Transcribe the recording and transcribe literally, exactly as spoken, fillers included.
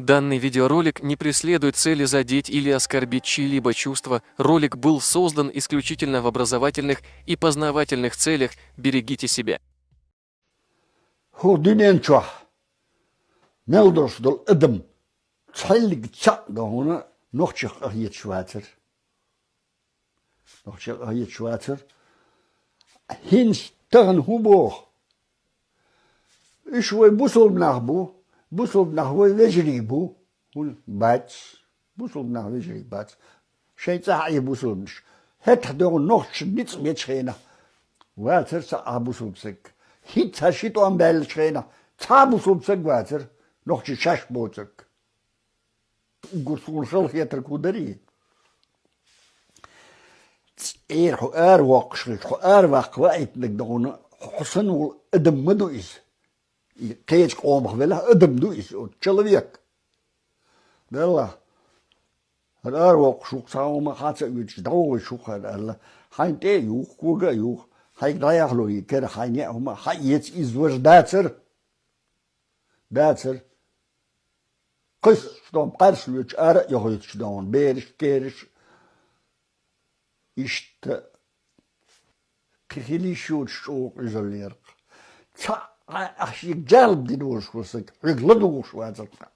Данный видеоролик не преследует цели задеть или оскорбить чьи-либо чувства. Ролик был создан исключительно в образовательных и познавательных целях. Берегите себя. ХӀу дуьнен чохь мел долуш долу адам цхьаьллиг цхьаъ дан хӀуна нохчех къахеташ вацара. Нохчех къахеташ вацара. ХӀинца тахана хӀун боху? Уьш вай бусулба нах бу, бусулба нах вай вежарий бу. ХӀун бац? Бусулба нах вежарий бац. Шайн цӀахь а бусулбанаш. ХӀетахь догӀу нохчаш ницкъ бечу хенахь вацара ца а бусулба саг. ХӀинца ши тӀом баьллачу хенахь цхьа а бусулба саг вацара, нохчий шаш боцург. Уггар суна хала хетарг хӀун дарий? ЦӀера хьо ара воккхуш хилча, хьо ара ваккха ваийтинарг дан хьуна, хьо санна волу адам ма ду иза. И кхечу къомах велахь, адам ду иза, оцу человек. Далла, хӀара ара воккхуш ву-кх, цхьа хӀума хьан ца оьцуш, дӀавогӀуш ву-кх хӀара аьлла, хьайн тӀе а юху, кога а юху, хьайга дӀаяхало и кара, хьайн яа хӀума хьаэца иза важа дацара. Дацара. Кхуьссуш дохьуна, кхаьршалоьцуш ара а йохуьйтуш дохьуна, бераш, кераш. Иштта кхин хила йиш йоцуш чӀогӀа къуьжаллера-кх. Цхьаъ ахь шега жалоб дина волуш волу саг, хьоьга ладугӀуш вацара-кх.